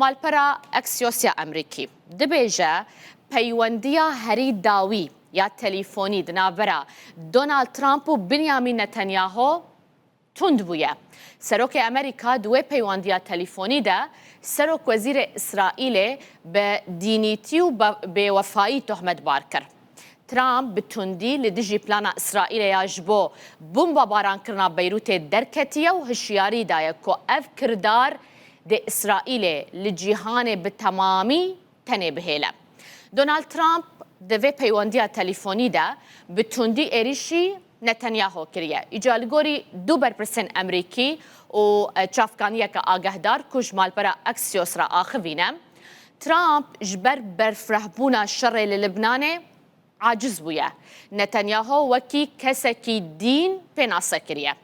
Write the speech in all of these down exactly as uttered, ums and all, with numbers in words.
Malpera Axios ya Amerîkî dibêje, peywendiya herî dawî ya telîfonî di navbera Donald Trump û Benjamin Netanyahu tund bûye. Serokê Amerîka di wê peywendiya telîfonî de Serokwezîrê Îsraîlê bi dînîtî û be-, bêwefayî tohmetbar kir. Trump bi tundî li dijî plana Îsraîlê ya ji bo bombebaran kirina Beyrûtê derketiye û hişyarî daye ku ev kirdar dê Îsraîlê li cîhanê bi temamî tenê bihêle. Donald Trump di vê peywendiya telîfonî de bi tundî êrîşî Netanyahu kiriye. Îca li gorî du berpirsên Amerîkî û, e, çavkaniyeke agehdar ku ji malpera Axios re axivîne, Trump ji ber berfirehbûna şerê li Libnanê aciz bûye. Netanyahu wekî kesekî dîn pênase kiriye.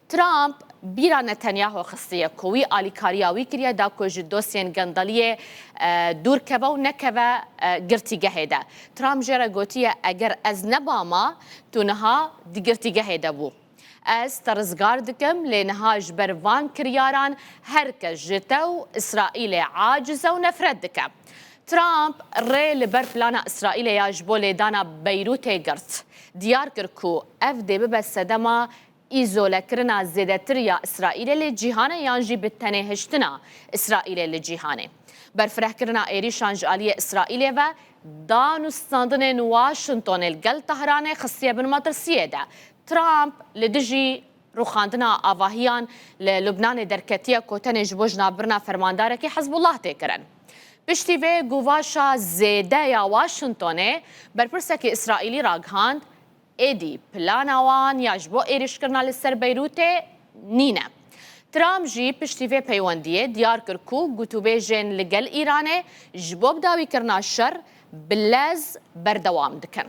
Trump bîra Netanyahu xistiye ku wî alîkariya wî kiriye da ku ji dosyên gendeliyê, e, dûr keve û nekeve, e, girtîgehê de. Trump jê re gotiye, eger ez nebama, tu niha di girtîgehê de bû. Ez te rizgar dikim, lê niha ji ber van kiryaran her kes ji te û Îsraîlê aciz e û nefret dike. Trump rê li ber plana Îsraîlê ya ji bo lêdana Beyrûtê girt. Diyar kir ku ev dê bibe sedema îzolekirina zêdetir ya Îsraîlê li cîhanê yan jî bi tenêhiştina Îsraîlê li cîhanê. Berfirehkirina êrîşan ji aliyê Îsraîlê ve dan û standinên Washingtonê li gel Tehranê xistiye bin metirsiyê de. Trump li dijî rûxandina avahiyan li Lubnanê derketiye ku tenê ji bo jinavbirina fermandarekî Hizbullah tê kirin. Piştî vê guvaşa zêde ya Washingtonê, berpirsekî Îsraîlî ragihand, êdî plana wan ya ji bo êrîşkirina li ser Beyrûtê nîne. Trump jî piştî vê peywendiyê diyar kir ku gotûbêjên li gel Îranê ji bo bidawîkirina şer bi lez berdewam dikin.